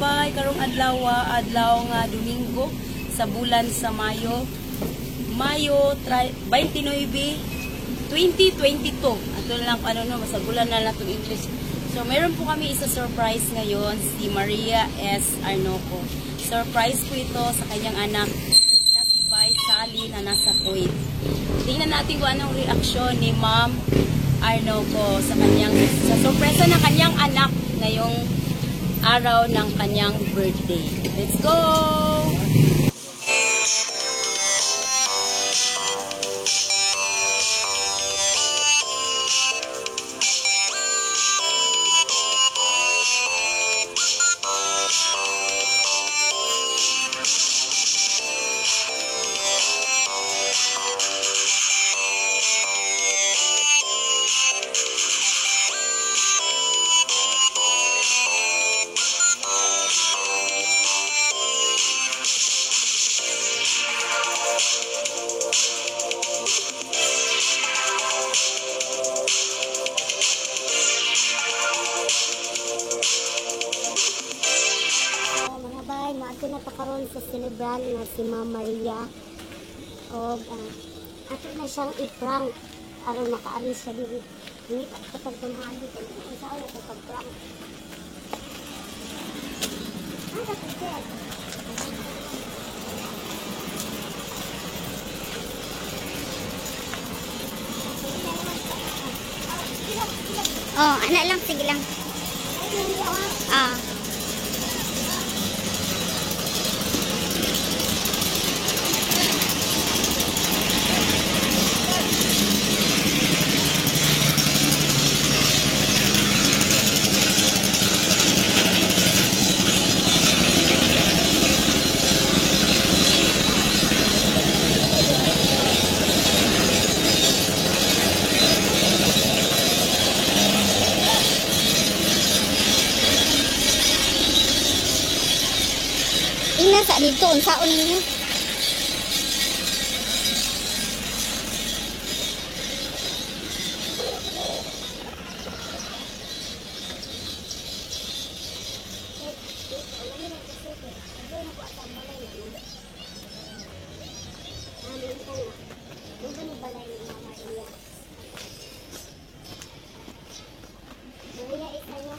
Bay, karong adlaw, adlaw nga Domingo sa bulan sa Mayo, Mayo 29, 2022. Ato na lang kung ano no, masagulan na lang itong English. So meron po kami isa surprise ngayon, si Maria S. Arnoco. Surprise po ito sa kanyang anak na si Bay Sally na nasa Kuwait. Tingnan natin kung anong reaksyon ni Ma'am Arnoco sa sorpresa ng kanyang anak ngayong araw ng kanyang birthday. Let's go! So, mga bay, maadto na ta karon sa celebran nga si Ma'am Maria. Og ato na siyang i-prank aron makaari siya diri. Hindi pa kapag tumhali kay kung saan ako pag-prank. Ah, tapos siya. Oh, ana lang, sige lang. Ah. Ina sa dito unsaon ninyo? Maria is ano.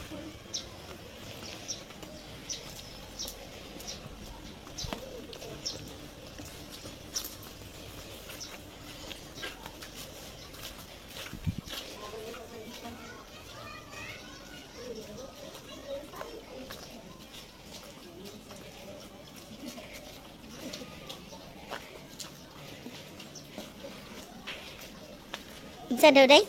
Unsa daw day?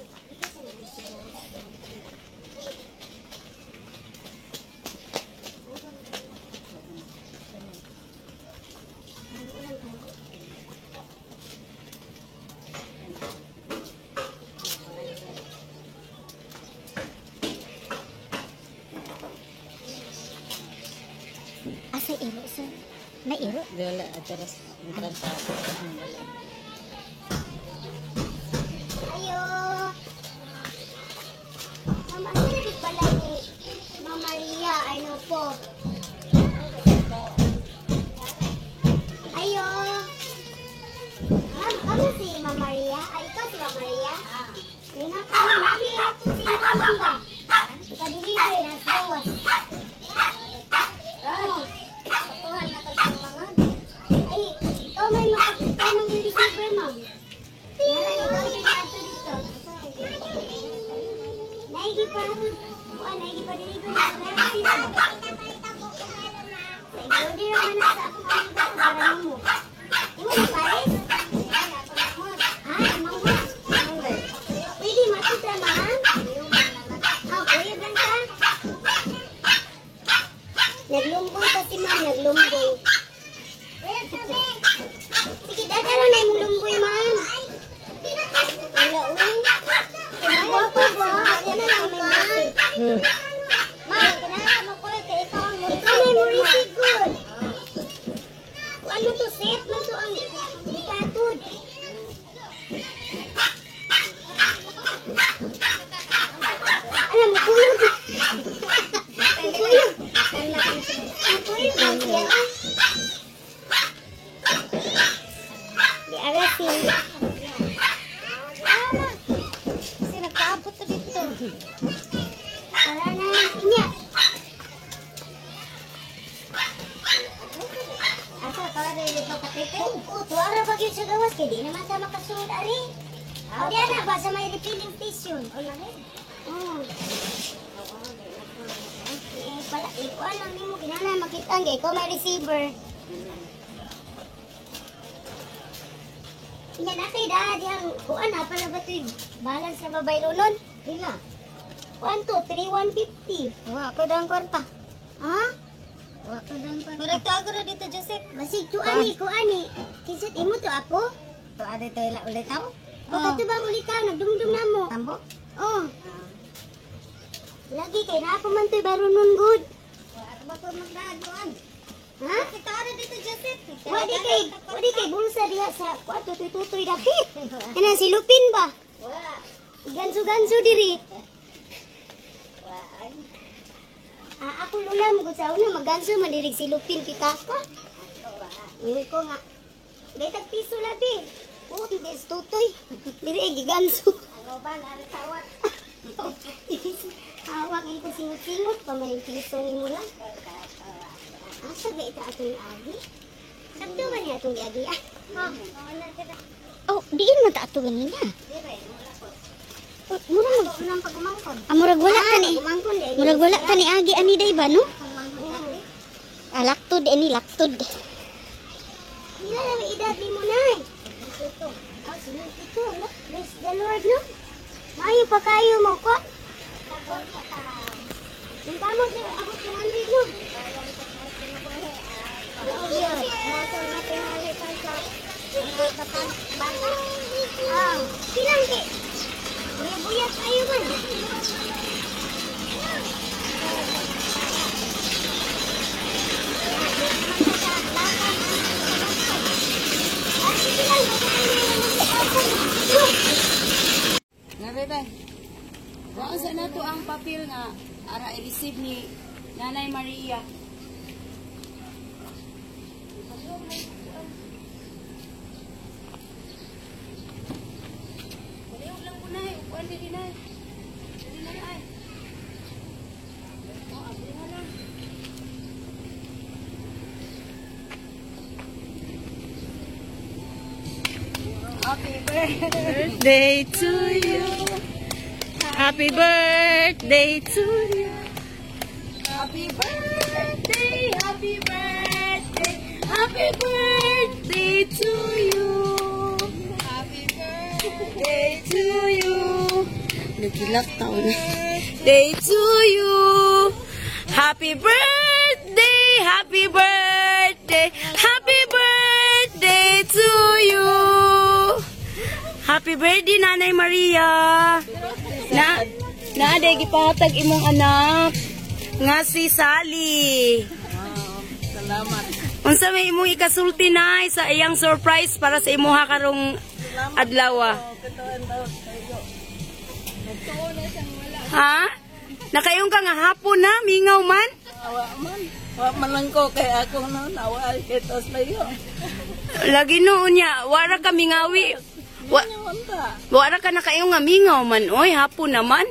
Asa iro sir? May iro? Wala, atras, atras sa wala. Ayo. Ma'am, ano na pala ni Ma'am Maria? Ano po? Ayo. Ma'am, ano si Ma'am Maria? Ay, ikaw si Ma'am Maria? Nga ka, ma'am. Si Ma'am ba? Ka-deliver na gawas. Ano? Kuha na ka sa mga. Ay, ikaw may makakita ng receiver, ma'am. Naigi pa, kuan, naigi pa deliver na sa di naman na sa akong amigo para nimo. Imo na pares? Ha, manghod. Pwede matitra, ma'am? Ah, kuya lang ka. Naglumboy pa si ma'am, naglumboy. Sige, dadalo na imong lumboy, ma'am. Wala, uy. Guwapo ba? Wala na lang may message. Ma'am, kinahanglan mo ko kay ikaw ang mo. Ikaw may mo receive good. Kung ano to, set man to ang ikatud. Alam mo, kuyog. Kuyog. Oo, tuara ba gyud sa gawas kay di naman ta makasulod ari. O di ana ba sa may refilling station? Oh. Eh, pala, ikuan lang nimo kinahanglan makita kay ikaw may receiver. Inya na kay daa diyang kuan na pala ba to'y balance na babay lunon? Pila? 1, 2, 3, 150. Wa ko dang kwarta. Ha? Wa ko dang kwarta. Murag tago ra dito, Joseph. Basig to ani ko ani. Kinsa imo to apo? To ade to ila ulitaw. O kato bang ulitaw nagdumdum na mo. Tambo. Oh. Lagi kay naa pa man to'y baronon good. Wa ba ko magdaguan? Ha? Kita ara dito, Joseph. Wa di kay bulsa diha sa kuan tutoy-tutoy dapit. Kana si Lupin ba? Wa. Ganso-ganso diri. Wa. Ah, ako lula mo gud sa una magganso man diri si Lupin kita ka. Ingon ko nga. Daytag piso labi. Oh, di tutoy. Diri ay giganso. Ano ba na tawat? Hawak ko singot-singot pa man yung piso ni mo lang. Asa ba ito atong agi? Sakto ba niya atong giagi? Ah, oh, diin man ta ato ganina. Oh, mura mag Unang pagumangkon. Ah, murag wala ta ni. Pagumangkon di. Murag wala ta ni agi ani day ba no? Ah, laktod ani laktod. Pila na may edad ni mo nay? Ah, 72. No? Bless the Lord, no? Maayo pa kayo mo ko. Yung kamot na abot 200, no? Ah, pilang kay? Buya-buya kayo man. Ngabe ba? Wa sa nato ang papel nga ara i-receive ni Nanay Maria. Palihog lang ko nay, upuan dili nay. Dili nay ay. Oh, abri na lang. Happy birthday Birthday to you. Happy birthday to you. Happy birthday, happy birthday, happy birthday to you. Happy birthday to you. Nagilak taon. Day to you. Happy birthday, happy birthday, happy birthday to you. Happy birthday, Nanay Maria. Na, na, day gipahatag imong anak. Nga si Sally. Salamat. Unsa may imong ikasulti nay sa iyang surprise para sa imuha karong adlaw? Ha? Nakayon ka nga hapon na, mingaw man? Awa man. Wa man lang ko kay ako no nawa kitos layo. Lagi noon niya, wara ka mingawi. Wa, Mingaw ta. wara ka nakayon nga mingaw man, oy, hapon naman.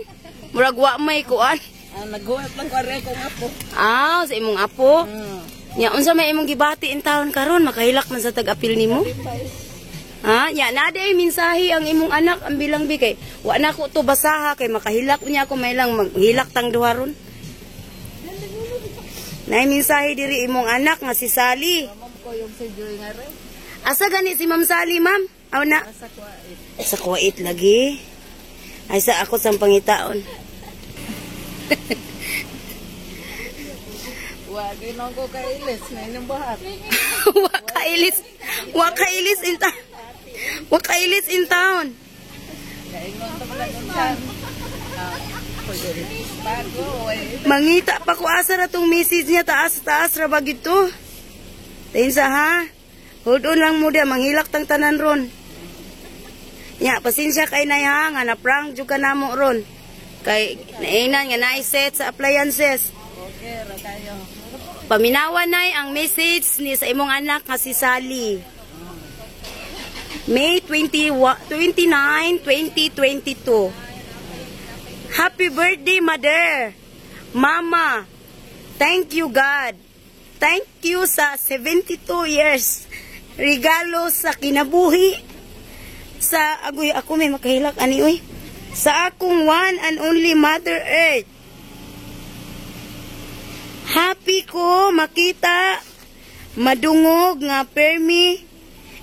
Murag wa may kuan. Ah, naghuwat lang ko ari akong apo. Ah, sa imong apo. Nya unsa may imong gibati in taon karon makahilak man sa tag-apil nimo? Ha? Nya na day mensahe ang imong anak ang bilang bi kay wa na ko to basaha kay makahilak niya ako may lang maghilak tang duha ron. Nay mensahe diri imong anak nga si Sally. Ma'am ko yung si Joy nga rin. Asa gani si Ma'am Sally, ma'am? Aw na. Sa kuwait. Sa Kuwait lagi. Ay sa ako sa pangitaon. Wa ginoon ko kay Ilis na inyong buhat. Wa kailis. Wa kailis in town. Wa kailis in town. Kaingon ta pala unsan. Ah, bago oy. Mangita pa ko asa ra tong message niya taas taas ra ba gito. Tayin sa ha. Hold on lang mo dia manghilak tang tanan ron. Nya pasensya kay nay ha nga na prank jud ka namo ron. Kay nainan nga na-set sa appliances. Okay ra kayo. Paminawan nay ang message ni sa imong anak nga si Sally. May 20, 29, 2022. Happy birthday, mother. Mama, thank you, God. Thank you sa 72 years. Regalo sa kinabuhi sa agoy ako may makahilak ani oy. Sa akong one and only Mother Earth. Happy ko makita madungog nga permi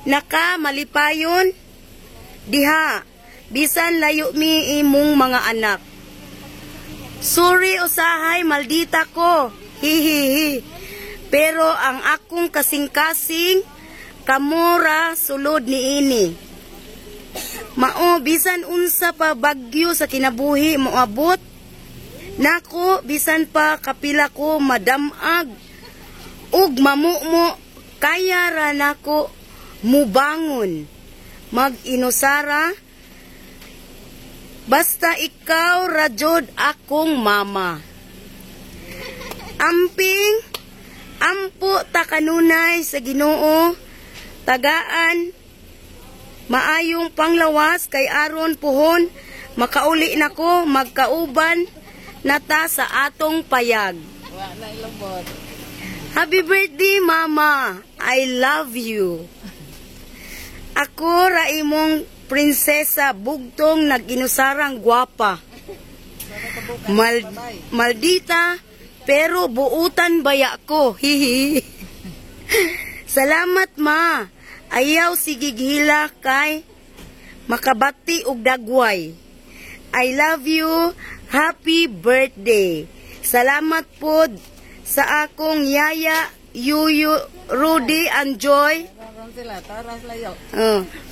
naka malipayon diha bisan layo mi imong mga anak. Sorry usahay maldita ko. Hihihi. Pero ang akong kasing-kasing kamura sulod niini. Mao bisan unsa pa bagyo sa kinabuhi moabot nako, bisan pa kapila ko madamag ug mamumo, kaya ra nako mubangon mag-inusara basta ikaw ra jud akong mama. Amping ampo ta kanunay sa Ginoo, tagaan maayong panglawas kay aron puhon makauli nako magkauban nata sa atong payag. Happy birthday, Mama. I love you. Ako ra imong prinsesa bugtong nag-inusarang gwapa. Maldita pero buutan baya ko. Hihi. Salamat, Ma. Ayaw sige hila kay makabati og dagway. I love you. Happy birthday. Salamat pod sa akong yaya, Yuyu, Rudy and Joy.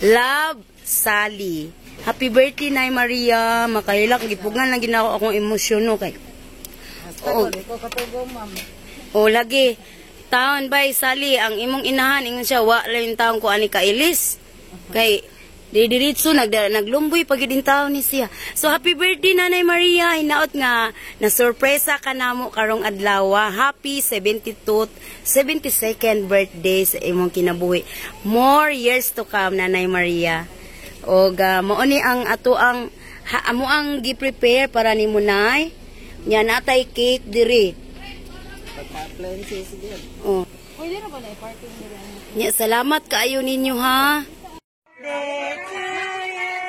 Love, Sally. Happy birthday, Nay Maria. Makahilak, gipugan lang ginako akong emosyon no kay. Oh. Oh, lagi. Taon bay Sally, ang imong inahan ingon siya wa lang yung taon ko ani kailis. Kay didiretso naglumboy pag gyud taon ni siya. So happy birthday, Nanay Maria. Hinaot nga na sorpresa ka namo karong adlaw. Happy 72nd birthday sa imong kinabuhi. More years to come, Nanay Maria. Og mao ni ang ato ang amo ang gi-prepare para nimo, Nay. Nya natay cake diri. Oh. Pwede na ba na i-parking nila? Nya salamat kaayo ninyo ha. Birthday to you.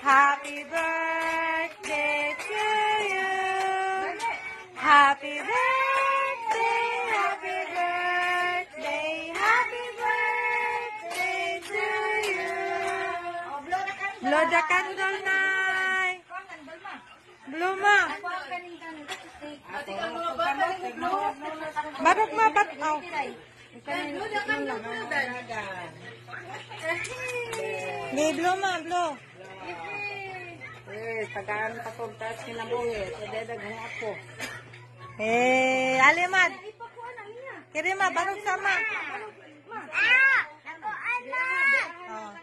Happy birthday to you. Happy birthday, happy birthday, happy birthday to you. Blow the candle, Nay. Blow ma. Barok ma, bat. Oh. Di, blow ma, blow. Eh, tagaan pa kong taas kinabuhi. Dadag ako. Eh, alimad. Kiri ma, barok sama. Ah! Ako, anak! Oh.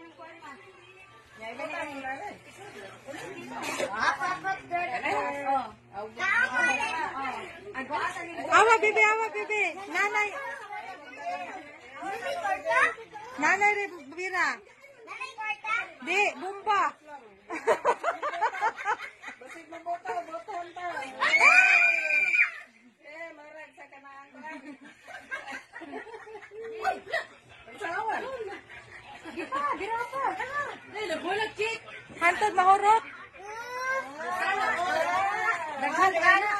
Awa, bibi, awa, bibi. Nanay. Nanay, bira. Di, bumba. Basig maboto, botohan ta. Eh, marag sa kanaan ta. Pagsawan. Hantod, mahurot. Daghan ka na.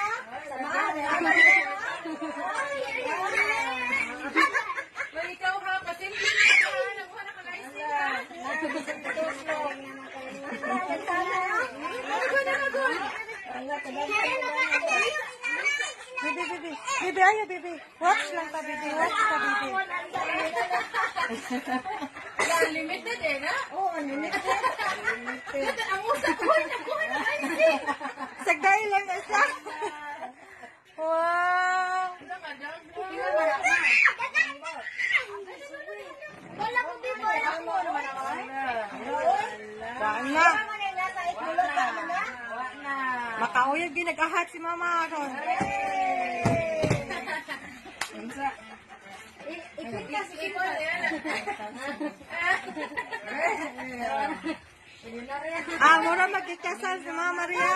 Bibi, bibi. Bibi, ayo, bibi. Watch lang ta, bibi. Watch ta, bibi. Unlimited eh, na? Oh, unlimited. Ang usap ko, nakuha na kayo. Sagday lang na siya. Wow. Bola ko, bi, bola ko. Wala na. Makauyag din nag-ahat si Mama ron. Ah, mura magkikasal si Mama Maria.